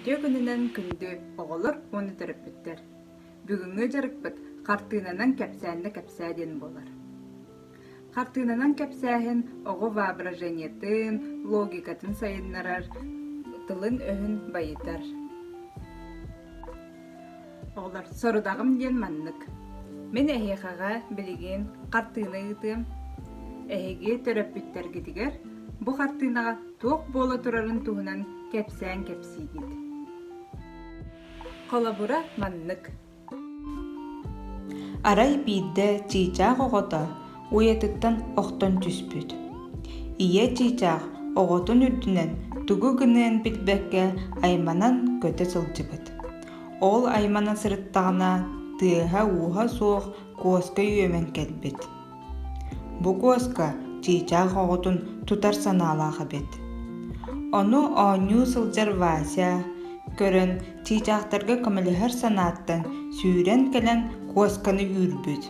Үтүө күнүнэн күндү оҕолор уонна төрөппүттэр! Бүгүҥҥү дьарыкпыт хартыынанан кэпсээннэ кэпсээ диэн буолар. Хартыынанан кэпсээһин оҕо воображениетын, логикатын сайыннарар, тылын-өһүн байытар. Оҕолор, сорудаҕым диэн маннык. Мин эһиэхэҕэ билигин хартыына ыытыам. Эһиги төрөппүттэргитигэр бу хартыынаҕа туох буола турарын туһунан кэпсээн кэпсиигит. Холобура маннык. Арай биирдэ чыычаах оҕото уйатыттан охтон түспүт. Ийэ чыычаах оҕотун үрдүнэн тугу гыныан билбэккэ айманан көтө сылдьыбыт. Ол аймана сырыттаҕына тыаһа-ууһа суох куоска үөмэн кэлбит. Бу куоска чыычаах оҕотун тутар санаалаах эбит. Ону оонньуу сылдьар Вася көрөн чыычаахтарга көмөлөһөр санааттан сүүрэн кэлэн куосканы үүрбүт.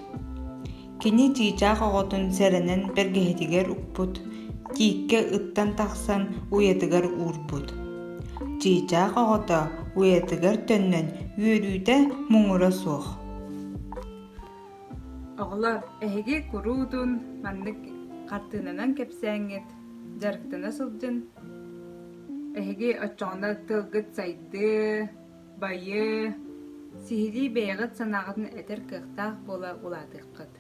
Кини чыычаах оҕотун сэрэнэн бэргэһэтигэр укпут, тииккэ ыттан тахсан уйатыгар уурбут. Чыычаах оҕото уйатыгар төннөн үөрүүтэ муҥура суох. Оҕолор, эһиги куруутун маннык хартыынанан кэпсээҥҥит, дьарыктана сылдьын. Эһиги оччоҕуна тылгыт сайдыа, байыа, сиһилии бэйэҕит санааҕытын этэр кыахтаах буола улаатыаххыт.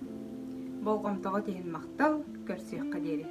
Болҕомтоҕут иһин махтал, көрсүөххэ диэри.